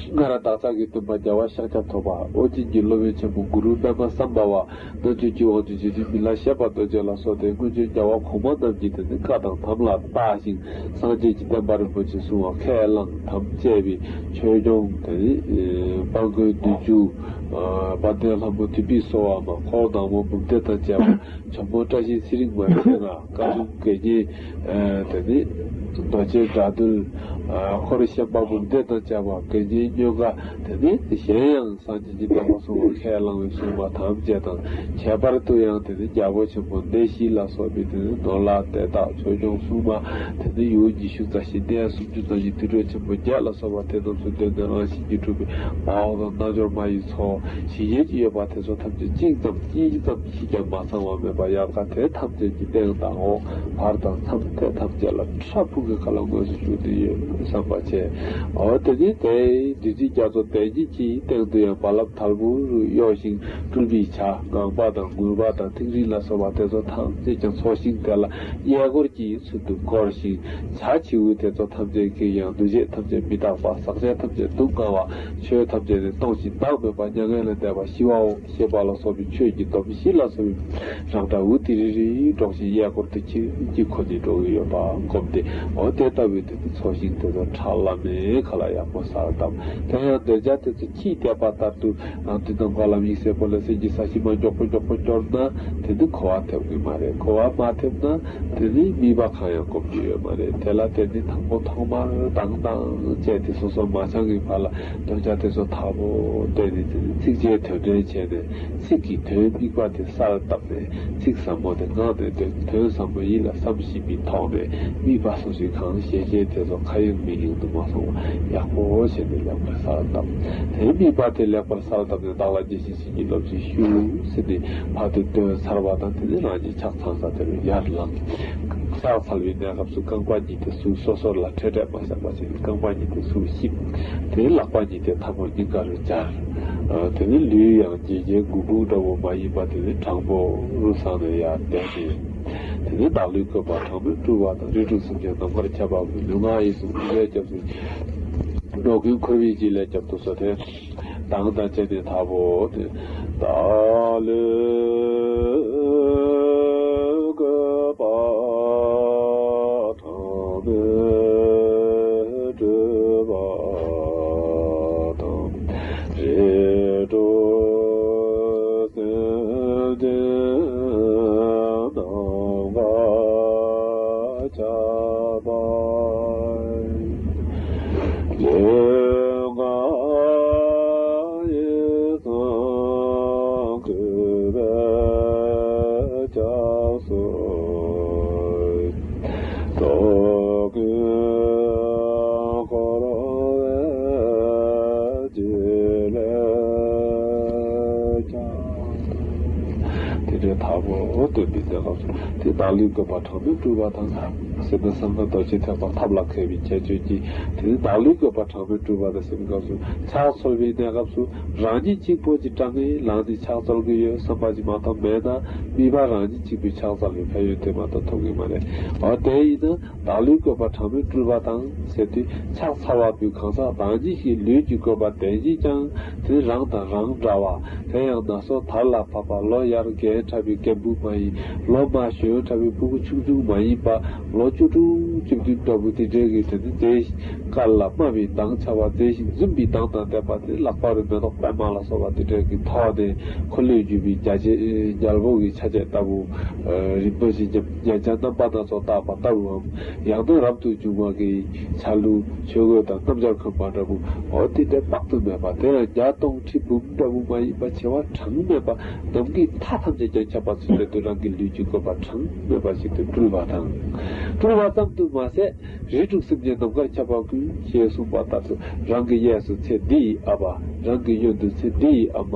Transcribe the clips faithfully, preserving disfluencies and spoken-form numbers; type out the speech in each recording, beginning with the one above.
སྔར་བདག་ཅག་གི་སྟོན་པ་རྒྱལ་བ་ཤཱཀྱ་ཐུབ་པ། ཨོ་རྒྱན་གྱི་སློབ་དཔོན་ཆེན་པོ་གུ་རུ་པདྨ་སམྦྷ་བ། རྣལ་འབྱོར་གྱི་དབང་ཕྱུག་རྗེ་བཙུན་མི་ལ་ཞེས་པ་རྡོ་རྗེ་ལ་སོགས་ཏེ། སྔོན་བྱོན་རྒྱལ་བ་གོང་མ་རྣམས་ཀྱིས་དེ་ནི་བཀའ་དང་དམ་ལ་བཏགས་ཤིང་། སངས་རྒྱས་ཀྱི་བསྟན་པ་རིན་པོ་ཆེ་སྲུང་བར་ཁས་བླངས། དམ་བཅས་པའི་ཆོས་སྐྱོང་དེ་ནི་དཔལ་མགོན་བདུད་འཇོམས། དཔལ་ལྡན་ལྷ་མོ་བདུད་བྷེ་སོ་བ་མ། འཁོར་ནག་མོ་འབུམ་སྡེ་དང་བཅས་པ། ཇོ་མོ་བཀྲ་ཤིས་ཚེ་རིང་མ། ཁྱེད་རང་བཀའ་འབྱུང་དགེ་བསྙེན། དེ་ནི་རྡོ་རྗེ་དགྲ་འདུལ། འཁོར་བཤན་པ་འབུམ་སྡེ་དང་བཅས་པ། དགེ་བསྙེན་སྨྱོ་དགའ། དེ་ནི་གཞན་ཡང་སངས་རྒྱས་ཀྱི་བསྟན་པ་སྲུང་བར་ཁས་བླངས་པའི་སྲུང་མ་ཐམས་ཅད་དང་། ཁྱད་པར་དུ་ཡང་དེ་ནི་རྒྱལ་པོ་ཆེན་པོ་བདེ་གཤེགས་ལ་སོགས་པའི་དེ་ནི་ནོར་ལྷ་དེ་དག་ཆོས་སྐྱོང་སྲུང་མ། དེ་ནི་ཡུལ་ཉི་ཤུ་རྩ་བཞི་གནས་སུམ་ཅུ་རྩ་གཉིས་དུད་འགྲོ་ཆེན་པོ་བརྒྱད་ལ་སོགས་པ་དེ་རྣམས་སུ་སྡོད་ནས་རང་བཞིན་གྱིས་གྲུབ་པའི་མ་འོངས་དང་རྣལ་འབྱོར་མ་ཡི་ཚོགས། ཞིང་གཞན་གྱི་ཡོད་པ་དེ་ཚོ་ཐམས་ཅད་གཅིག་ཙམ་གཉིས་ཙམ་ཞིག་ཀྱང་མ་ཚང་བ་མེད་པར། ཡལ་ག་དེ་ཐམས་ཅད་ཀྱི་སྟེང་དང་འོག་བར་དང་མཚམས་དེ་ཐམས་ཅད་ལ་ཕྲ་ཕུང་གི་ཁ་ལ་དངོས་སུ་བཞུགས་ཏེ་ཡོད་བསམ་པ་བྱས། འོ་དེ་ནི་དེའི་བདུད་རྩི་རྒྱ་མཚོ་དལ་གྱིས་ཀྱི་སྟེང་དུ་ཡང་རྦ་རླབས་དལ་བུ་རུ་གཡོ་ཞིང་སྤྲུལ་པའི་བྱ། ངང་པ་དང་མགུལ་པ་དང་ཐིག་རིས་ལ་སོགས་པ་དེ་ཚོ་ཐམས་ཅད་ཀྱང་ཚོགས་ཞིང་དེ་ལ་གཡས་སྐོར་གྱི་ཚུལ་དུ་བསྐོར་ཞིང་། བྱ་བྱིའུ་དེ་ཚོ་ཐམས་ཅད་ཀྱིས་ཡང་འདུ་བྱེད་ཐམས་ཅད་མི་རྟག་པ། ཟག་བཅས་ཐམས་ཅད་སྡུག་བསྔལ་བ། ཆོས་ཐམས་ཅད་ནི་སྟོང་ཞིང་བདག་མེད་པ། མྱ་ངན་ལས་འདས་པ། ཞི་བའོ་ཞེས་པ་ལ་སོགས་པའི་ཆོས་ཀྱི་སྡོམ་བཞི་ལ་སོགས་པའི་རང་སྒྲ་འུ་ཏི་རི་རི་སྒྲོག་ཅིང་གཡས་སྐོར་དུ་ཁྱེར་གྱིས་ཁོ་ནས་འགྲོ་གི་ཡོད་པ་བསྒོམས་ཏེ། འོ་དེ་ལྟ་བུའི་དེ་ཚོགས་ཞིང་དེ་ཚོ་ཁྲ་ལམ་མེའི་ཁ་ལ་ཡག་པོ་གསལ་བཏབ། དེ་ཡང་འདོད་ཆགས་དེ་ཚོ་ཁྱིས་བསྐྱབས་པ་ལྟར་དུ། ཨ། དེ་ནམ་མཁའ་ལ་དམིགས་བསལ་པོ་ལ་སེམས་ཀྱི་ས་གཞི་མ་མགྱོགས་པོ་མགྱོགས་པོ་སྐྱོར་ན། དེ་ནི་གོ་བ་ཐེབས་ཀྱི་མ་རེད། གོ་བ་མ་ཐེབས་ན་དེ་ནི་དམིགས་པ་གང་ཡང་སྒོམ་རྒྱུ་ཡོད་མ་རེད། དེ་ལ་དེ་ནི་དང་པོ་ཐོག་མར་དང་དང་བཅས་ཏེ་སོ་སོ་མ་བྱང་གི་བར་ལ་འདོད་ཆགས་དེ་ཚོ་དག་པོ་བསྟན་ནས། དེ་ནི་ཚིགས་བཅད་དོན་འགྲེལ་བྱས་ནས། ཚིག་གི་དོན་དམིགས་པ་དེ་གསལ་བཏབ་ནས། ཚིག་ཟབ་མོ་དེ་ངག་ནས་འདོན། དོན་ཟབ་མོ་ཡིད་ལ་བསམ་བཞིན་པའི་ཐོག་ནས། དམིགས་པ་སོ་སོའི་གང་ཞལ་ཞལ་དེ་ཚོ་ཁ་ཡེངས་མིག་ཡེངས་དུ་མ་སོང་བ་ཡག་པོ་བྱས་ནས་ལེགས་པར་གསལ་བཏབ། དེ་དམིགས་པ་དེ་ལེགས་པར་གསལ་བཏབ་ནས། བདག་ལ་དགྱེས་ཤིང་བྱིན་གྱིས་རློབས་ཤིག་ཞུ་ཟེར་ནས་ཕར་དུ་འདོན་ཚར་བ་དང་། དེ་ནས་རང་ཉིད་ཕྱག་འཚལ་ས་དེ་རུ་ཡར་ལངས། ཕྱག་འཚལ་བའི་གནས་སྐབས་སུ་རྐང་པ་གཉིས་དེ་ཟུར་སོ་སོར་ལ་འཕྲལ་འཕྲལ་མ་བཞག་པ་བྱས་ནས་རྐང་པ་གཉིས་དེ་ཟུར་བཤིབས། དེ་ནས་ལག་པ་གཉིས་དེ་མཐའ་སྐོར་སྙིང་ག་རུ་སྦྱར། དེ་ནས་ལུས་ཡང་རྗེན་རྗེན་མགུ་གུང་འདྲ་བོ་མ་ཡིན་པ། དེ་ནས་དྲང་པོ་རུ་བསྲངས་ནས་ཡར་བསྡད་དེ། དེ་ནས་བདག་ལུས་བཀོད་པ་དྲང་པོས་སྤྲུལ་པ་དང་། རིགས་དྲུག་སེམས་ཅན་ནམ་མཁར་ཁྱབ་པ་ཀུན། ལུས་ངག་ཡིད་གསུམ་ཐིག་ལེའི་རྒྱ་མཚོ། འགྲོ་ཀུན་འཁོར་བའི་འཇིགས་ལས་བསྐྱབ་ཏུ་གསོལ་ཏེ། དང་དང་བཅས་ནས་དང་པོ་དེ། བདག་ལུས་བཀོད་པ་དྲང་པོས་སྤྲུལ་པ་དང་། རིགས་དྲུག་སེམས་ཅན་ནམ་མཁའ་ཁྱབ་པ། ལུས་ངག་ཡིད་གསུམ་གུས་པས་སྐྱབས་སུ། འགྲོ་ཀུན་འཁོར་བའི་འཇིགས་ལས་ཀྱང་། དེ་འདྲའི་དང་པོ་སྟོན་པའི་གནས་སྐབས་སུ། དེ་བདག་ལུས་བཀོད་པ་དྲང་པོས་སྤྲུལ་པ་དང་། སེམས་དཔའ་སངས་རྒྱས་རྡོ་རྗེ་ཐེག་པ་ཐབས་ལ་མཁས་པའི་ཁྱད་ཆོས་ཀྱིས། དེ་ནི་བདག་ལུས་བཀོད་པ་དྲང་པོས་སྤྲུལ་པ་དང་ཟེར་བའི་སྐབས་སུ། ཕྱག་འཚལ་བའི་གནས་སྐབས་སུ་རང་ཉིད་གཅིག་པོ་གཅིག་དྲང་ངེས་ལངས་ཏེ་ཕྱག་འཚལ་གྱི་ཡོད་བསམ་པ་ཅིག་མ་གཏོགས་མེད་ན། དམིགས་པ་རང་ཉིད་གཅིག་པུས་ཕྱག་འཚལ་བའི་ཕན་ཡོན་དེ་མ་གཏོགས་ཐོབ་ཀྱི་མ་རེད། འོ་དེ་ཡིན་ན། བདག་ལུས་བཀོད་པ་དྲང་པོས་སྤྲུལ་པ་དང་ཟེར་དུས། ཕྱག་འཚལ་བ་པོའི་གང་ཟག་རང་ཉིད་ཀྱི་ལུས་ཀྱི་བཀོད་པ་དེ་ཉིད་ཀྱང་དེ་རང་དང་རང་འདྲ་བ། དེ་ཡང་ན་སོ་དར་ལ་བབ་པ། ལོ་ཡར་རྒས་དྲགས་པའི་རྒན་བུ་མ་ཡིན། ལོ་མར་གཞོན་དྲགས་པའི་ཕྲུ་གུ་ཆུང་ཆུང་མ་ཡིན་པ། ལོ་བཅུ་དྲུག་བཅུ་བདུན་འདྲ་བོ་དེ་འདྲའི་གི་དེ་ནི་མཛེས་ཤིང་དཀར་ལ་དམར་བའི་མདངས་འཆར་བ། མཛེས་ཤིང་འཛུམ་པའི་མདངས་དང་ལྡན་པ། དེ་ལག་པ་རུ་མེ་ཏོག་པད་མ་ལ་སོགས་པ་དེ་འདྲའི་གི་ཐོགས་ཏེ། འཁོར་ལོས་སྒྱུར་བའི་རྒྱ་ཆས་རྒྱལ་པོ་གི་ཆ་བྱད་ལྟ་བུ། རིན་པོ་ཆེ་རྒྱན་ཆ་རྣམ་པ་སྣ་ཚོགས་བཏགས་པ་ལྟ་བུའམ། ཡང་ན་རབ་ཏུ་བྱུང་བ་གི་ཆ་ལུགས་ཆོས་གོས་དང་སྣམ་སྦྱར་གོན་པ་འདྲ་བོ། འོ་དེ་འདྲ་དཔག་ཏུ་མེད་པ། དེ་ཡང་བརྒྱ་སྟོང་ཁྲི་འབུམ་འདྲ་བོ་མ་ཡིན་པ། བྱེ་བ་གྲངས་མེད་པ། ནམ་མཁའི་མཐའ་ཐམས་ཅད་ཀྱང་ཁྱབ་པ་ཚུལ་དུ་རང་གི་ལུས་ཀྱི་བཀོད་པ་གྲངས་མེད་པ་ཞིག་ཏུ་སྤྲུལ་པ་དང་། སྤྲུལ་པ་ཙམ་དུ་མ་ཟད། རིགས་དྲུག་སེམས་ཅན་ནམ་མཁར་ཁྱབ་པ་ཀུན་ཞེས་གསུངས་པ་ལྟར་དུ། རང་གི་གཡས་སུ་ཚེ་འདི་ཡི་ཨ་ཕ། རང་གི་གཡོན་དུ་ཚེ་འདི་ཡི་ཨ་མ།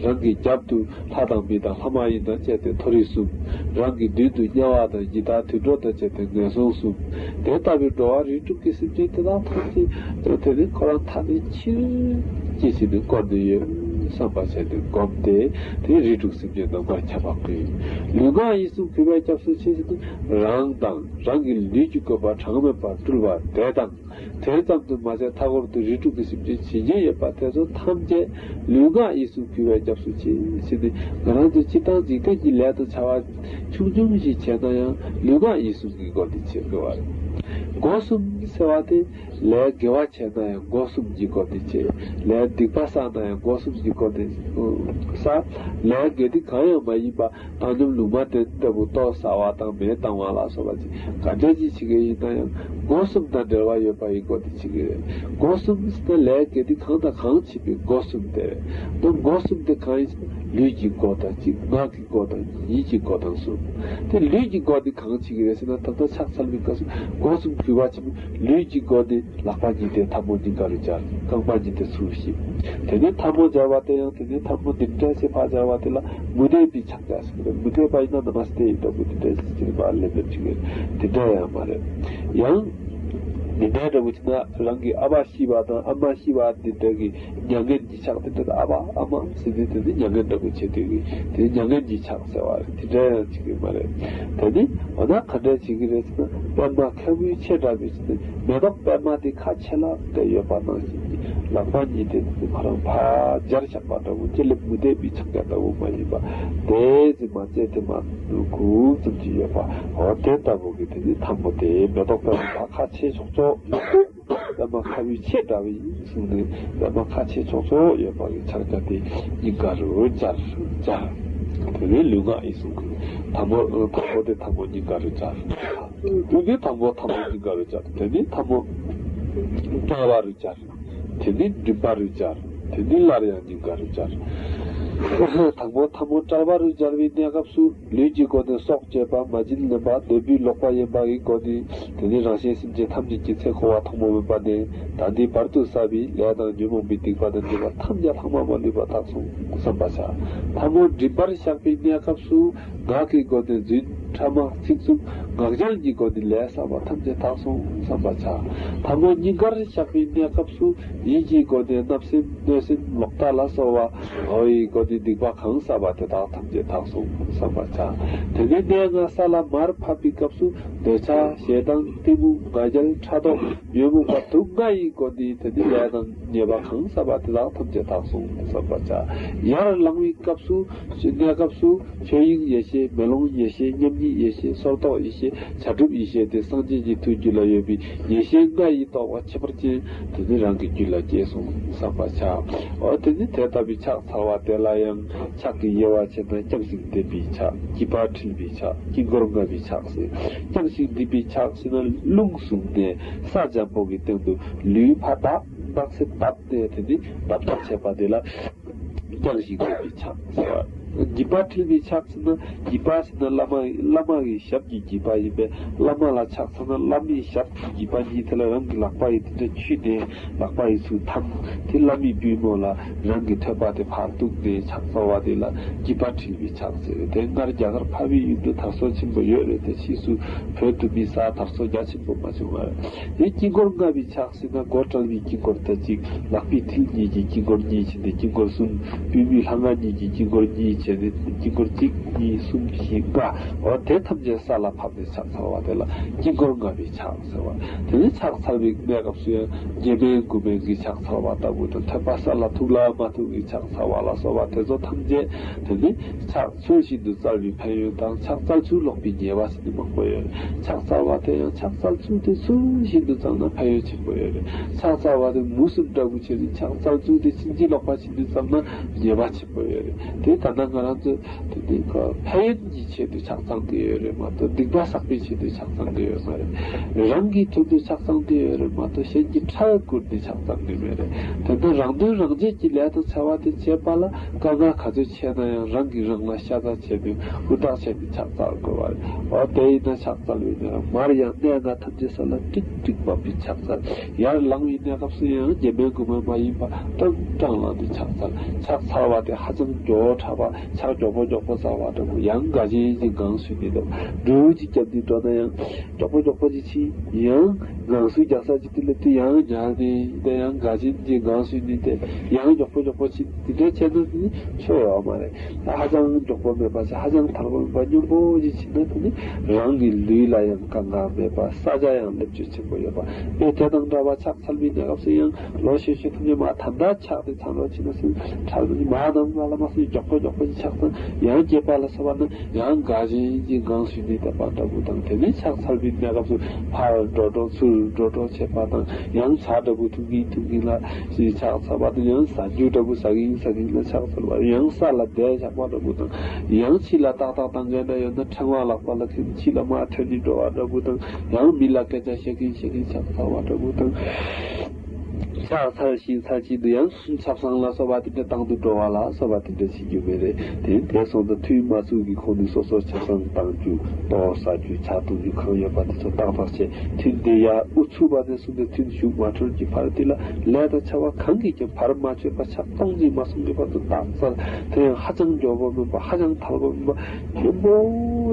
རང་གི་རྒྱབ་ཏུ་ལྷ་དང་མི་དང་ལྷ་མ་ཡིན་དང་བཅས་ཏེ་མཐོ་རིས་གསུམ། རང་གི་མདུན་དུ་དམྱལ་བ་དང་ཡི་དྭགས་དུད་འགྲོ་དང་བཅས་ཏེ་ངན་སོང་གསུམ། དེ་ལྟ་བུའི་འགྲོ་བ་རིགས་དྲུག་གི་སེམས་ཅན་དེ་དག་ཐམས་ཅད་དེ་ནི་ཁོ་རང་ཐ་མའི་ཕྱིར་ཅེས་བྱས་ནས་བསྐོར་ནས་ཡོད། བསམ་པ་བྱས་ཏེ་བསྒོམས་ཏེ། དེ་རིགས་དྲུག་སེམས་ཅན་རྣམ་པར་ཁྱབ་པ་ཀུན། ལུས་ངག་ཡིད་གསུམ་གུས་པས་སྐྱབས་སུ་མཆི་ཟེར་དུས། རང་དང་རང་གི་ལུས་ཀྱི་བཀོད་པ་གྲངས་མེད་པར་སྤྲུལ་པ་དེ་དང་། དེ་ཙམ་དུ་མ་ཟད། མཐའ་སྐོར་དུ་རིགས་དྲུག་གི་སེམས་ཅན་ཇི་སྙེད་ཡོད་པ་དེ་ཚོ་ཐམས་ཅད་ལུས་ངག་ཡིད་གསུམ་གུས་པས་སྐྱབས་སུ་མཆི་ཟེར་ནས། ང་རང་ཚོ་སྤྱིར་བཏང་འཇིག་རྟེན་གྱི་ལས་དང་བྱ་བ་ཆུང་ཆུང་ཞིག་བྱས་ན་ཡང་ལུས་ངག་ཡིད་གསུམ་གྱི་སྒོ་ནས་བྱེད་དགོས་པ་རེད། སྒོ་གསུམ་ཟེར་བ་དེ། ལས་དགེ་བ་བྱས་ན་ཡང་སྒོ་གསུམ་གྱི་སྒོ་ནས་བྱེད། ལས་སྡིག་པ་བསགས་ན་ཡང་སྒོ་གསུམ་གྱི་སྒོ་ནས་བསགས། ལས་དགེ་སྡིག་གང་ཡང་མ་ཡིན་པ། བཏང་སྙོམས་ལུང་མ་བསྟན་ལྟ་བུ། ལྟོ་ཟ་བ་དང་མེ་བཏང་བ་ལ་སོགས་པ་ཅིག་ག་འདྲ་ཅིག་བྱེད་ཀྱི་ཡིན་ན་ཡང་སྒོ་གསུམ་དང་འབྲེལ་བ་ཡོད་པ་ཡི་སྒོ་ནས་བྱེད་ཀྱི་རེད། སྒོ་གསུམ་ཟེར་ན་ལས་དགེ་སྡིག་གང་དང་གང་བྱེད་པའི་སྒོ་གསུམ་དེ་རེད། ད་སྒོ་གསུམ་དེ་གང་ཡིན་ཟེར་ན། ལུས་ཀྱི་སྒོ་དང་གཅིག་ངག་གི་སྒོ་དང་། ཡིད་ཀྱི་སྒོ་དང་གསུམ། དེ་ལུས་ཀྱི་སྒོ་དེ་གང་བྱེད་ཀྱི་རེད་ཟེར་ན། ད་ལྟ་ཕྱག་འཚལ་བའི་སྐབས་སུ་སྒོ་གསུམ་གུས་པ་ཆེན་པོས་ལུས་ཀྱི་སྒོ་དེ། ལག་པ་གཉིས་ཏེ་ཐལ་མོ་སྙིང་ག་རུ་སྦྱར། རྐང་པ་གཉིས་ཏེ་ཚུར་བཤིག་དེ་ནས་ཐལ་མོ་སྦྱར་བ་དེ་ཡང་། དེ་ནས་ཐལ་མོ་འདི་འདྲ་ཞིག་ཕར་སྦྱར་བ་དེ་ལ་མུ་སྟེགས་པའི་ཕྱག་རྒྱ་ཟེར་གྱི་རེད། མུ་སྟེགས་པ་ཡིན་ན་ན་མ་སྟེ་ཡི་ལྟ་བུ་འདི་འདྲ་ཞིག་ཅིག་མར་ལེན་པའི་ཕྱིར། དེ་འདྲ་ཡང་མ་རེད། ཡང་འདི་འདྲ་འདྲ་བོ་བྱས་ན། རང་གི་ཨ་ཕ་ཤི་བ་དང་ཨ་མ་ཤི་བ་འདི་འདྲ་གི་མྱ་ངན་གྱི་ཕྱག་དེ་འདྲ། ཨ་ཕ་ཨ་མ་ཟེར་དུས་དེ་ནི་མྱ་ངན་འདྲ་པོ་བྱེད་དུས་ཀྱི་དེ་མྱ་ངན་གྱི་ཕྱག་ཟེར་བ་རེད། དེ་འདྲ་ཡང་བྱེད་ཀྱི་མ་རེད། དེ་ནི་འོ་ན་ག་འདྲ་བྱེད་ཀྱི་རེད་ཟེར་ན། པད་མ་ཁ་བའི་ཆེ་དྲགས་པའི་ཚུལ་དུ། མེ་ཏོག་པད་མ་དེ་ཁ་ཕྱེ་ལ་བལྟས་ཡོད་པ་ནང་བཞིན་གྱི། ལག་པ་གཉིས་དེ་ཁོ་རང་ཕར་སྦྱར་བཞག་པ་འདྲ་པོ། ལྕེ་ལེབ་མུ་སྟེགས་པའི་ཕྱག་རྒྱ་ལྟ་བུ་མ་ཡིན་པ། དེ་ཙམ་མ་ཚད་དེ་མ་གུག་ཙམ་གྱི་ཡོད་པ། འོ་དེ་ལྟ་བུ་གི་དེ་ནི་ཐལ་མོ་དེ། མེ་ཏོག་པད་མ་ཕར་ཁ་ཕྱེ་ཆོག་ཆོག་པད་མ་ཁ་བའི་ཆེ་དྲགས་པའི་གཟུགས་ནི། པད་མ་ཁ་ཕྱེ་ཆོག་ཆོག་ཡོད་པ་གི་ཕྱག་རྒྱ་དེ་སྙིང་ག་རུ་སྦྱར། སྦྱར། དེ་ནས་ལུས་ངག་ཡིད་གསུམ་གྱི་ཐལ་མོ། ཐལ་མོ་དེ་ཐལ་མོ་སྙིང་ག་རུ་སྦྱར། དེ་ནས་ཐལ་མོ་ཐལ་མོ་སྙིང་ག་རུ་སྦྱར། དེ་ནས་ཐལ་མོ་བྲལ་བ་རུ་སྦྱར། དེ་ནས་མགྲིན་པ་རུ་སྦྱར། དེ་ནས་སླར་ཡང་སྙིང་ག་རུ་སྦྱར། དང་པོ་ཐལ་མོ་བྲལ་བ་རུ་སྦྱར་བའི་གནས་སྐབས་སུ། ལུས་ཀྱི་སྒོ་ནས་སྲོག་གཅོད་པ། མ་བྱིན་ལེན་པ། འདོད་པའི་ལོག་པ་ཡེངས་པ་ཡི་སྒོ་ནས། དེ་ནས་རང་གཞན་སེམས་ཅན་ཐམས་ཅད་ཀྱི་ཚེ་འཁོར་བ་ཐོག་མ་མེད་པ་ནས་ད་ལྟའི་བར་དུ་བསགས་པའི་ལས་དང་ཉོན་མོངས་པའི་སྡིག་པ་དང་སྒྲིབ་པ་ཐམས་ཅད་ལྷག་མ་མ་ལུས་པ་དག་སོང་བསམ་པར་བྱ། ཐལ་མོ་མགྲིན་པར་བཞག་པའི་གནས་སྐབས་སུ། ངག་གི་སྒོ་ནས་རྫུན་ཕྲ་མ་ཚིག་རྩུབ། ངག་འཁྱལ་གྱི་སྒོ་ནས་ལས་བསགས་པ་ཐམས་ཅད་དག་སོང་བསམ་པར་བྱ། ཐལ་མོ་སྙིང་གར་བཞག་པའི་གནས་སྐབས་སུ། ཡིད་ཀྱི་སྒོ་ནས་བརྣབ་སེམས་གནོད་སེམས་ལོག་ལྟ་ལ་སོགས་པ། འོ་ཡི་སྒོ་ནས་སྡིག་པ་གང་བསགས་པ་དེ་དག་ཐམས་ཅད་དག་སོང་བསམ་པར་བྱ། དེ་ནས་གནས་ལྔ་ས་ལ་མར་ཕབ་པའི་སྐབས་སུ། འདོད་ཆགས་ཞེ་སྡང་གཏི་མུག་ང་རྒྱལ་ཕྲག་དོག་ཉོན་མོངས་པ་དུག་ལྔ་ཡི་སྒོ་ནས། དེ་ནས་ལས་དང་ཉེས་པ་གང་བསགས་པ་དེ་དག་ཐམས་ཅད་དག་སོང་བསམ་པར་བྱ། ཡར་ལངས་པའི་སྐབས་སུ། གནས་སྐབས་སུ། ཆོས་དབྱིངས་ཡེ་ཤེས། མེ་ལོང་ཡེ་ཤེས། མཉམ་ཉིད་ཡེ་ཤེས། སོར་རྟོག་ཡེ་ཤེས། བྱ་གྲུབ་ཡེ་ཤེས་དེ་སངས་རྒྱས་ཀྱི་ཐུགས་རྒྱུད་ལ་ཡོད་པའི་ཡེ་ཤེས་ལྔ་ཡི་རྟོགས་པ་ཁྱད་པར་ཅན་དེ་ནི་རང་གི་རྒྱུད་ལ་སྐྱེས་སོང་བསམ་པར་བྱ། འོ་དེ་ནི་དེ་ལྟ་བུའི་ཕྱག་འཚལ་བ་དེ་ལ་ཡང་ཕྱག་གི་དབྱེ་བ་ཕྱེ་ན། བརྐྱང་ཞིང་ལྡིང་བའི་ཕྱག། འགྱིད་པ་འཁྲིལ་བའི་ཕྱག། དཀྱིལ་འཁོར་བརྔ་བའི་ཕྱག་ཟེར། བརྐྱང་ཞིང་ལྡིང་བའི་ཕྱག་ཟེར་ན། རླུང་བཟུང་ནས་ས་འཇམ་པོ་གི་སྟེང་དུ་ལུས་ཕར་བརྡབ། སྣག་ཚ་བརྡབ་སྟེ་དེ་ནི་བརྡབ་ཆག་བྱེད་པ་དེ་ལ་བརྐྱང་ཞིང་ལྡིང་བའི་ཕྱག་ཟེར་བ། འགྱིད་པ་འཁྲིལ་བའི་ཕྱག་ཟེར་ན། འགྱིད་པ་ཟེར་ན་བླ་མ་བླ་མ་གི་ཞབས་ཀྱི་འགྱིད་པ་ཡིན་པས། བླ་མ་ལ་ཕྱག་འཚལ་ན་བླ་མའི་ཞབས་ཀྱི་འགྱིད་པ་གཉིས་དེ་ལ་རང་གི་ལག་པ་ཡིས་དེ་འདྲ་འཁྱུད་ནས་ལག་པ་ཡིས་ཚུར་འཐམ། དེ་བླ་མའི་པུས་མོ་ལ་རང་གི་ཐོད་པ་དེ་ཕར་གཏུགས་ནས་ཕྱག་འཚལ་བ་དེ་ལ་འགྱིད་པ་འཁྲིལ་བའི་ཕྱག་ཟེར། དེ་སྔར་རྒྱ་གར་འཕགས་པའི་ཡུལ་དུ་དར་སྲོལ་ཆེན་པོ་ཡོད་རེད་དེ། ཕྱིས་སུ་བོད་དུ་མི་ས་དར་སྲོལ་རྒྱ་ཆེན་པོ་མ་བྱུང་བ་རེད། དེ་དཀྱིལ་འཁོར་བརྔ་བའི་ཕྱག་ཟེར་ན། མགོ་བྲལ་བའི་དཀྱིལ་འཁོར་དང་གཅིག། ལག་པའི་མཐིལ་གཉིས་ཀྱིས་དཀྱིལ་འཁོར་གཉིས་བྱས་ནས་དཀྱིལ་འཁོར་གསུམ། པུས་མོའི་ལྷ་ང་གཉིས་ཀྱིས་དཀྱིལ་འཁོར་གཉིས་བྱས་ནས་དཀྱིལ་འཁོར་གཅིག་གཉིས་གསུམ་བཞི་ལྔ། འོ་དེ་ཐམས་ཅད་ས་ལ་ཕབ་ནས་ཕྱག་འཚལ་བ་དེ་ལ་དཀྱིལ་འཁོར་བརྔ་བའི་ཕྱག་ཟེར་བ། དེ་ནས་ཕྱག་འཚལ་བའི་གནས་སྐབས་སུ་ཡང་རྒྱན་མའི་མགུལ་མའི་གི་ཕྱག་འཚལ་བ་ལྟ་བུ་དང་། ཐོད་པ་ས་ལ་ཐུག་ལ་མ་ཐུག་གི་ཕྱག་འཚལ་བ་ལ་སོགས་པ་དེ་ཚོ་ཐམས་ཅད་དེ་ནི་ཕྱག་ཚུལ་བཞིན་དུ་བཙལ་བའི་ཕན་ཡོན་དང་། ཕྱག་བཙལ་ཚུལ་ལོག་པའི་ཉེས་པ་ཟེར་ནས་མང་པོ་ཡོད། ཕྱག་འཚལ་བ་དེ་ཡང་ཕྱག་འཚལ་ཚུལ་དེ་ཚུལ་བཞིན་དུ་བཙལ་ན་ཕན་ཡོན་ཆེན་པོ་ཡོད་རེད། ཕྱག་འཚལ་བ་དེ་མུ་གསུམ་འདྲ་པོ་བྱས་ནས་ཕྱག་འཚལ་ཚུལ་དེ་ཕྱིན་ཅི་ལོག་པ་བཞིན་དུ་བཙལ་ན་ཉེས་པ་ཆེན་པོ་ཡོད་རེད། དེ་ད་ལྟ་ང་རང་ཚོ་དེ་དེ་ཁོ་ཕན་ཡོན་གྱི་ཆེད་དུ་ཕྱག་འཚལ་གྱི་ཡོད་རེད་མ་གཏོགས། སྡིག་པ་བསགས་པའི་ཆེད་དུ་ཕྱག་འཚལ་གྱི་ཡོད་མ་རེད། རང་གི་དོན་དུ་ཕྱག་འཚལ་གྱི་ཡོད་རེད་མ་གཏོགས། གཞན་གྱི་ཕྲག་བཀུར་ཏེ་ཕྱག་འཚལ་གྱི་མེད་རེད། དེ་ལྟར་རང་དོན་རང་གཅེས་ཀྱི་ལས་དང་བྱ་བ་དེ་བྱེད་པ་ལ་དཀའ་ངལ་ག་ཚོད་ཆེ་ན་ཡང་རང་གིས་རང་ལ་ཤ་ཚ་བྱས་ནས་ཧུར་ཐག་བྱས་ནས་ཕྱག་འཚལ་དགོས་པ་རེད། འོ་དེ་ཡིན་ན་ཕྱག་འཚལ་བའི་གནས་མར་ཡང་གནས་ལྔ་ཐམས་ཅད་ས་ལ་ཀྲིག་ཀྲིག་བབས་པའི་ཕྱག་འཚལ། ཡར་ལངས་པའི་གནས་སྐབས་སུ་ཡང་རྒྱན་མའི་མགུལ་མ་མ་ཡིན་པ་ཀྲང་ཀྲང་ལངས་ཏེ་ཕྱག་འཚལ། ཕྱག་འཚལ་བ་དེ་ཧ་ཅང་མགྱོགས་དྲགས་པ། ཕྱག་མགྱོགས་པོ་མགྱོགས་པོ་བཙལ་བ་འདྲ་པོ། ཡང་དགའ་ཞེན་གྱི་ངང་ཚུལ་ནི་འདུག་འབྲུ་ཅིག་བརྒྱབ་ནས་འགྲོ་ན་ཡང་མགྱོགས་པོ་མགྱོགས་པོ་ཅིག་ཕྱིན། ཡང་ངང་ཚུལ་རྒྱག་ས་ཅིག་དེ་ལ་དེ་ཡང་ཉལ་ནས་དེ་ཡང་དགའ་ཞེན་གྱི་ངང་ཚུལ་ནི་དེ་ཡང་མགྱོགས་པོ་མགྱོགས་པོ་ཕྱིན། དེ་འདྲ་བྱས་ན་དེ་ནི་ཆོ་ཡོད་མ་རེད། ཧ་ཅང་མགྱོགས་པོ་མེད་པ་ཞིག་ཧ་ཅང་དལ་པོ་མེད་པ་སྙོམས་པོ་ཞིག་ཕྱིན་ན་དེ་ནི་རང་གི་ལུས་ལ་ཡང་དཀའ་ངལ་མེད་པ། ས་ཆ་ཡང་ལེགས་བཅོས་ཆེན་པོ་ཡོད་པ། དེ་དེ་དང་འདྲ་བ་ཕྱག་འཚལ་བའི་གནས་སྐབས་སུ་ཡང་ལོ་ཤས་ཤས་ཐམས་ཅད་མ་ད་ལྟ་ཕྱག་དེ་འཚལ་རོགས་བྱས་ན་སྲིད་ཁྲལ་དུ་མ་དང་ང་ལ་མ་སྲིད་མགྱོགས་པོ་མགྱོགས་པོ་ཞིག་ཕྱག་འཚལ། ཡང་སྐྱེས་པ་ལ་སོགས་པ་ན་ཡང་དགའ་ཞེན་གྱི་ངང་ཚུལ་ནི་དད་པ་འདྲ་པོ་དང་། དེ་ནས་ཕྱག་འཚལ་བའི་གནས་སྐབས་སུ་ཕར་འགྲོ་འགྲོ་ཚུར་འགྲོ་འགྲོ་བྱེད་པ་དང་། ཡང་ཇ་འདྲ་པོ་འཐུང་གིན་འཐུང་གིན་ལ་ཕྱག་འཚལ་བ་དང་། ཡང་ཟ་རྒྱུ་འདྲ་པོ་ཟ་གིན་ཟ་གིན་ལ་ཕྱག་འཚལ་བ། ཡང་ས་ལ་བསྡད་བཞག་པ་འདྲ་པོ་དང་། ཡང་ཕྱི་ལ་ཏག་ཏག་བཏང་མཁན་འདྲ་ཡོད་ན་ཕྲེང་བ་ལག་པ་ལ་འཁྱེར་ཕྱི་ལ་མར་ཐོན་ནས་འགྲོ་བ་འདྲ་པོ་དང་། ཡང་མི་ལ་སྐད་ཆ་བཤད་གིན་བཤད་གིན་ཕྱག་འཚལ་བ་འདྲ་པོ་དང་། ཕྱག་འཚལ་ཞིང་འཚལ་བཞིན་དུ་ཡང་ཆབ་གསང་ལ་སོགས་པ་དེ་འདྲ་བཏང་དུ་འགྲོ་བ་ལ་སོགས་པ་དེ་འདྲ་བྱེད་རྒྱུ་མེད་རེད། དེ་དེ་སོང་ཙང་ཐུན་མ་ཚུགས་ཀྱི་གོང་ནས་སོ་སོ་ཆབ་གསང་བཏང་རྒྱུ། ལྟོ་ཟ་རྒྱུ། ཇ་འཐུང་རྒྱུ་གང་ཡོད་པ་དེ་ཚོ་ཏག་ཏག་བྱས། ཐུན་དེ་ཡར་དབུ་ཚུགས་པ་ནས་བཟུང་སྟེ་ཐུན་གཞུག་མ་འཕྲོད་ཀྱི་བར་དེ་ལ་ལས་དང་བྱ་བ་གང་གིས་ཀྱང་བར་མ་ཆོད་པ་ཕྱག་སྟོང་གཅིག་མ་སོང་གི་བར་དུ་ཏག་ཙམ། དེ་ཡང་ཧ་ཅང་མགྱོགས་པོ་མིན་པ། ཧ་ཅང་དལ་པོ་མིན་པ། སྙོམས་པོ་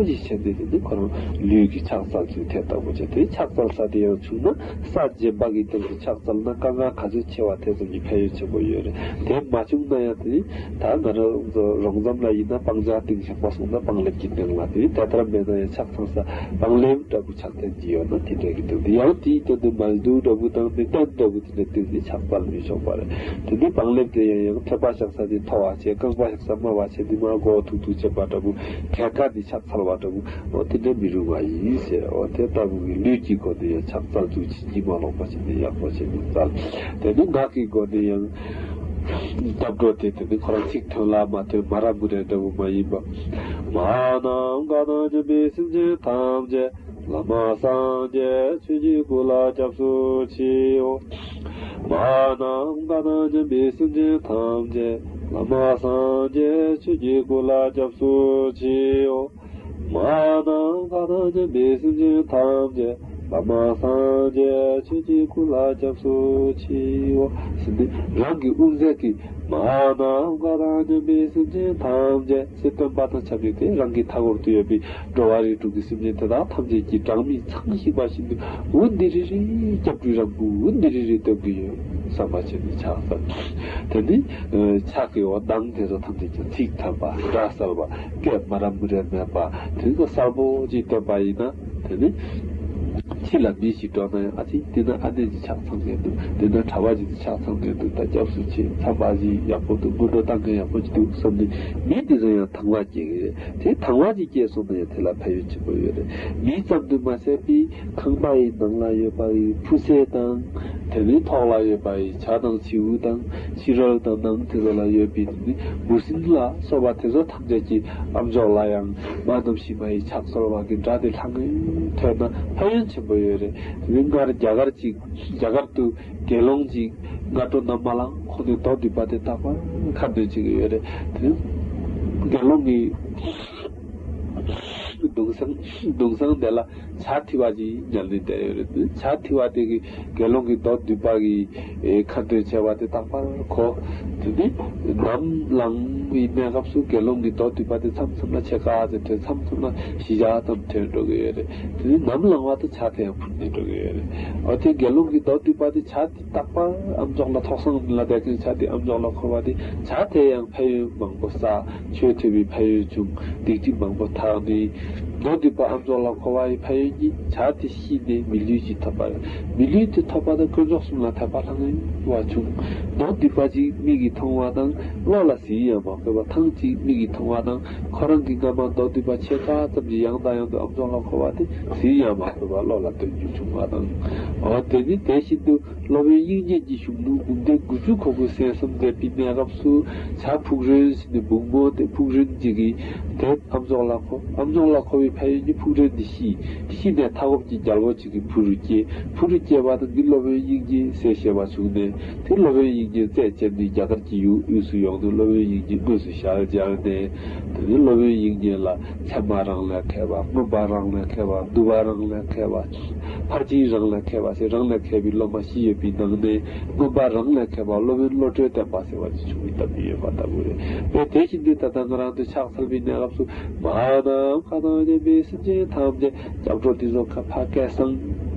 ཞིག་བྱས་ཏེ། དེ་ནི་ཁོ་རང་ལུས་ཀྱི་ཕྱག་འཚལ་ཚུལ་དེ་ལྟ་བུ་བྱས་ཏེ། ཕྱག་འཚལ་ས་དེ་ཡང་བྱུང་ན་ས་རྗེན་པ་གི་སྟེང་དུ་ཕྱག་འཚལ་ན་དཀའ་ངལ་ག་ཚོད་ཆེ་བ་དེ་ཙམ་གྱི་ཕན་ཡོན་ཆེན་པོ་ཡོད་རེད། དེ་མ་བྱུང་ན་ཡང་དེ་ནི་ད་ང་རང་ཚོ་རོང་ཟོམ་ལ་ཡིན་ན་སྤང་ཇ་སྟེང་བཞག་པ་སོང་ན་སྤང་ལེབ་ཀྱི་སྟེང་ལ། དེ་ནི་དེ་ལྟར་མེད་ན་ཡང་ཕྱག་འཚལ་ས་སྤང་ལེབ་འདྲ་པོ་ཕྱག་འཚལ་གྱི་ཡོད་ན་དེ་འདྲ་གི་འདུག་དེ་ཡང་དེའི་སྟེང་དུ་མལ་དུ་འདྲ་པོ་དང་དེ་སྟན་འདྲ་པོ་དེ་འདྲ་བཏིང་ནས་ཕྱག་འཚལ་མི་ཆོག་པ་རེད། དེ་ནི་སྤང་ལེབ་དེ་ཡང་ཡང་ཐོད་པ་བཞག་ས་དེ་མཐོ་བ་བྱས། རྐང་པ་བཞག་ས་དམའ་བ་བྱས། དེ་མར་མགོ་ཐུག་ཐུག་བྱེད་པ་འདྲ་པོ། གས་ཁ་ནི་ཕྱག་འཚལ་བ་འདྲ་པོ། འོ་དེ་འདྲ་མི་རུང་བ་ཡིན་ཟེར། འོ་དེ་ལྟ་བུ་གི་ལུས་ཀྱི་སྒོ་ནས་ཡང་ཕྱག་འཚལ་ཚུལ་གྱི་གཉིད་མ་ལོག་པ་བྱས་ནས་ཡག་པོ་བྱས་ནས་འཚལ། དེ་ནི་ངག་གི་སྒོ་ནས་ཡང་སྐྱབས་འགྲོ་དེ་དེ་ནི་ཁོ་རང་ཚིག་ཐོན་ལ་མ་ཐོན། མ་ར་མུ་རེ་འདྲ་པོ་མ་ཡིན་པ། མ་ནམ་མཁའ་དང་མཉམ་པའི་སེམས་ཅན་ཐམས་ཅད་བླ་མ་སངས་རྒྱས་ཆོས་ཀྱི་སྐུ་ལ་སྐྱབས་སུ་མཆིའོ། མ་ནམ་མཁའ་དང་མཉམ་པའི་སེམས་ཅན་ཐམས་ཅད་བླ་མ་སངས་རྒྱས་ཆོས་ཀྱི་སྐུ་ལ་སྐྱབས་སུ་མཆིའོ། མ་ནམ་མཁའ་དང་མཉམ་པའི་སེམས་ཅན་ཐམས་ཅད་བླ་མ་སངས་རྒྱས་ཆོས་ཀྱི་སྐུ་ལ་སྐྱབས་སུ་མཆིའོ། ཟེར་ནས་རང་གི་དབུ་མཛད་ཀྱི་མ་ནམ་མཁའ་དང་མཉམ་པའི་སེམས་ཅན་ཐམས་ཅད་ཟེར་སྟོན་པ་དང་ཆ་མཉམ་དེ་རང་གི་མཐའ་འཁོར་དུ་ཡོད་པའི་འགྲོ་བ་རིགས་དྲུག་གི་སེམས་ཅན་དེ་དག་ཐམས་ཅད་ཀྱི་གྲངས་མེད་ཚང་ཞིག་པ་བཞིན་དུ། འོ་འདི་རེ་རེ་སྐྱབས་འགྲོའི་རང་བཞིན་འོ་འདི་རེ་རེ་སྟོན་གྱི་ཡོད་བསམ་པ་བྱས་ནས་ཕྱག་འཚལ། དེ་ནི་ཕྱག་གི་འོ་གདངས་དེ་ཚོ་ཐམས་ཅད་ཀྱང་ཚིག་ཐོན་པ། སྒྲ་གསལ་བ། སྐད་མ་ར་མུ་རེ་མེད་པ། དེ་ཚོ་གསལ་པོ་ཅིག་སྟོན་པ་ཡིན་ན། དེ་ནི་ཕྱི་ལ་མི་ཞིག་འགྲོ་ན་ཡང་། ཨ་ཙི་དེ་ན་ཨ་ནེ་ཅིག་ཕྱག་འཚལ་མཁན་འདུག་དེ་ན་གྲྭ་པ་ཅིག་ཕྱག་འཚལ་མཁན་འདུག་ད་སྐྱབས་སུ་མཆི། འཚམས་པ་ཅིག་ཡག་པོ་འདུག་སྔོན་འགྲོ་བཏང་མཁན་ཡག་པོ་ཅིག་འདུག་བསམ་ནས། མི་དེ་ཚོ་ཡང་དང་བ་སྐྱེ་གི་རེད། དེ་དང་བ་ཅིག་སྐྱེས་སོང་ན་ཡང་དེ་ལ་ཕན་ཡོན་ཆེན་པོ་ཡོད་རེད། མི་ཙམ་དུ་མ་ཟད་པའི་ཁང་པ་ཡི་ནང་ལ་ཡོད་པ་ཡི་ཕུ་ཚད་དང་། དེ་ནས་ཐོག་ལ་ཡོད་པ་ཡི་བྱ་དང་བྱིའུ་དང་ཕྱི་རོལ་དང་ནང་དེ་ཚོ་ལ་ཡོད་པའི་དེ་ནི་འབུ་སྲིན་ལ་སོགས་པ་དེ་ཚོ་ཐམས་ཅད་ཀྱི་ཨ་མཆོག་ལ་ཡང་མ་ནམ་ཞིག་མ་ཡི་ཕྱག་གསོལ་བ་གི་སྒྲ་དེ་ལྷང་ངེ་ཐོས་ན་ཕན་ཡོན་ཆེན་པོ་ཡོད་རེད། དེ་ནི་སྔར་རྒྱ་གར་ཅིག་རྒྱ་གར་དུ་དགེ་སློང་ཅིག་སྔ་དྲོ་ནམ་མ་ལངས་གོང་ནས་རྡོ་མདུད་པ་དེ་རྟག་པར་ཁ་འདོན་བྱེད་ཀྱི་ཡོད་རེད། དེ་ནི་དགེ་སློང་གི་གདུང་སྲང་གདུང་སྲང་དེ་ལ་ཇ་ཐི་བ་ཅིག་ཉལ་ནས་བསྡད་ཡོད་རེད། དེ་ཇ་ཐི་བ་དེ་གི་དགེ་སློང་གི་རྡོ་མདུད་པ་གི་ཨེ་ཁ་འདོན་བྱས་པ་དེ་རྟག་པར་གོ། དེ་ནི་ནམ་ལངས་པའི་གནས་སྐབས་སུ་དགེ་སློང་གི་རྡོ་མདུད་པ་དེ་མཚམས་མཚམས་ལ་ཕྱེད་ཀ་ཙམ་ཐོན། མཚམས་མཚམས་ལ་བཞི་ཆ་ཙམ་ཐོན་འགྲོ་གི་ཡོད་རེད། དེ་ནི་ནམ་ལངས་པ་དེ་ཇ་དེ་ཡང་འཕུར་ནས་འགྲོ་གི་ཡོད་རེད། འོ་དེ་དགེ་སློང་གི་རྡོ་མདུད་པ་དེ་ཇ་དེ་རྟག་པར་ཨ་མཆོག་ལ་ཐོག་སང་ལ་བསྡད་མཁན་ཇ་དེ་ཨ་མཆོག་ལ་འཁོར་བ་དེ། ཇ་དེ་ཡང་ཕན་ཡོན་མང་པོ་བསགས། ཆོས་ཐོས་པའི་ཕན་ཡོན་བྱུང་། སྡིག་སྒྲིབ་མང་པོ་དག་ནས། རྡོ་མདུད་པ་ཨ་མཆོག་ལ་འཁོར་བ་ཡི་ཕན་ཡོན་གྱིས་ཇ་དེ་བཤུས་ནས་མི་ལུས་ཅིག་ཐོབ་པ་རེད། མི་ལུས་དེ་ཐོབ་པ་དང་དཀོན་མཆོག་གསུམ་ལ་དད་པ་ལྷང་ངེ་བ་བྱུང་། རྡོ་མདུད་པ་ཅིག་མིག་གིས་མཐོང་བ་དང་བློ་ལ་ཟིན་ཡང་མ་འཁོར་བ། ཐང་ཅིག་མིག་གིས་མཐོང་བ་དང་ཁོ་རང་གི་རྔ་མ་རྡོ་མདུད་པ་ཕྱེད་ཀ་ཙམ་གྱི་ཡང་དང་ཡང་དུ་ཨ་མཆོག་ལ་འཁོར་བ་དེ་ཟིན་ཡང་མ་འཁོར་བ་བློ་ལ་འདོན་རྒྱུ་བྱུང་བ་དང་། འོ་དེ་ནི་དེ་བཞིན་དུ་སློབ་དཔོན་དབྱིག་གཉེན་གྱི་གཞུང་ལུགས་འབུམ་སྡེ་དགུ་བཅུ་གོ་དགུ་གསན་བསམ་མཛད་པའི་གནས་སྐབས་སུ་ཇ་ཕུག་རོན་ཟེར་ནས་འབུག་མོ་དེ་ཕུག་རོན་ཅིག་གིས་དེ་ཨ་མཆོག་ལ་འཁོར། ཨ་མཆོག་ལ་འཁོར་བའི་ཕན་ཡོན་གྱིས་ཕུག་རོན་དེ་ཤི། ཤི་ནས་མཐའ་འཁོབ་ཀྱི་རྒྱལ་པོ་ཅིག་གི་བུ་རུ་སྐྱེས། བུ་རུ་སྐྱེས་པ་དང་འདི་སློབ་དཔོན་དབྱིག་གཉེན་ཟེར་ཞེས་པ་བྱུང་ནས། དེ་སློབ་དཔོན་དབྱིག་གཉེན་རྩད་བཅད་ནས་རྒྱ་གར་གྱི་ཡུལ་དབུས་སུ་ཡོང་དུས་སློབ་དཔོན་དབྱིག་གཉེན་དངོས་སུ་ཞལ་མཇལ་ནས། དེ་ནས་སློབ་དཔོན་དབྱིག་གཉེན་ལ་ཚད་མ་རང་ལས་མཁས་པ། མངོན་པ་རང་ལས་མཁས་པ། འདུལ་བ་རང་ལས་མཁས་པ། ཕར་ཕྱིན་རང་ལ་མཁས་པ་ཟེར། རང་ལ་མཁས་པའི་སློབ་མ་བཞི་ཡོད་པའི་ནང་ནས། མངོན་པ་རང་ལ་མཁས་པ་སློབ་དཔོན་བློ་གྲོས་བརྟན་པ་ཟེར་བ་ཅིག་བྱུང་བའི་སྟབས་ཀྱིས་ཡོད་པ་ལྟ་བུ་རེད། དེ་དེ་བཞིན་དུ་ད་ལྟ་ང་རང་ཚོ་ཕྱག་འཚལ་བའི་གནས་སྐབས་སུ། མ་ནམ་མཁའ་དང་མཉམ་པའི་སེམས་ཅན་ཐམས་ཅད། སྐྱབས་འགྲོ་དེ་ཚོ་ཁ་ཕ་སྐད་གསང་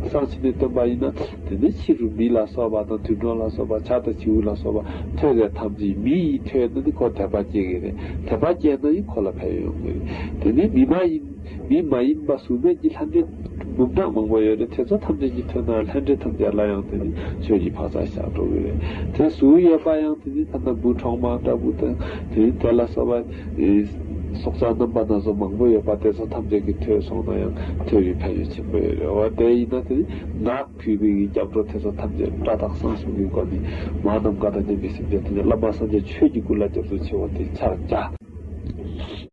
གསང་ཕྱི་ནས་བཏོན་པ་ཡིན་ན། དེ་ནི་ཕྱི་རུ་མི་ལ་སོགས་པ་དང་དུད་འགྲོ་ལ་སོགས་པ། བྱ་དང་བྱིའུ་ལ་སོགས་པ་ཐོས་ཚད་ཐམས་ཅད། མི་ཡིས་ཐོས་ན་ནི་ཁོ་དད་པ་སྐྱེ་གི་རེད། དད་པ་སྐྱེས་ན་ཡང་ཁོ་ལ་ཕན་ཡོན་ཡོང་གི་རེད། དེ་ནི་མི་མ་ཡིན། མི་མ་ཡིན་པ་གཟུགས་མེད་ཀྱི་ལྷ་འདྲེ་འབུམ་ཕྲག་མང་པོ་ཡོད་རེད། དེ་ཚོ་ཐམས་ཅད་ཀྱིས་ཐོས་ན་ལྷ་འདྲེ་ཐམས་ཅད་ལ་ཡང་དེ་ནི་ཆོས་ཀྱི་བག་ཆགས་བཞག་འགྲོ་གི་རེད། དེ་གཟུགས་ཡོད་པ་ཡང་དེ་ནི་ད་ལྟ་འབུ་གྲོག་མ་ལྟ་བུ་དང་། དེ་ནི་དེ་ལ་སོགས་པ་སྲོག་ཆགས་རྣམ་པ་སྣ་ཚོགས་མང་པོ་ཡོད་པ། དེ་ཚོ་ཐམས་ཅད་ཀྱིས་ཐོས་སོང་ན་ཡང་ཐོས་པའི་ཕན་ཡོན་ཆེན་པོ་ཡོད་རེད། འོ་དེ་ཡིན་ན་དེ་ནི་ངག་གུས་པའི་གི་སྐྱབས་འགྲོ་དེ་ཚོ་ཐམས་ཅད་བཀྲ་དག་གསང་གསུམ་གྱི་སྒོ་ནས། མ་ནམ་མཁའ་དང་མཉམ་པའི་སེམས་ཅན་ཐམས་ཅད། བླ་མ་སངས་རྒྱས་ཆོས་ཀྱི་སྐུ་ལ་སྐྱབས་སུ་མཆིའོ། དེ་ཕྱག་རྒྱ།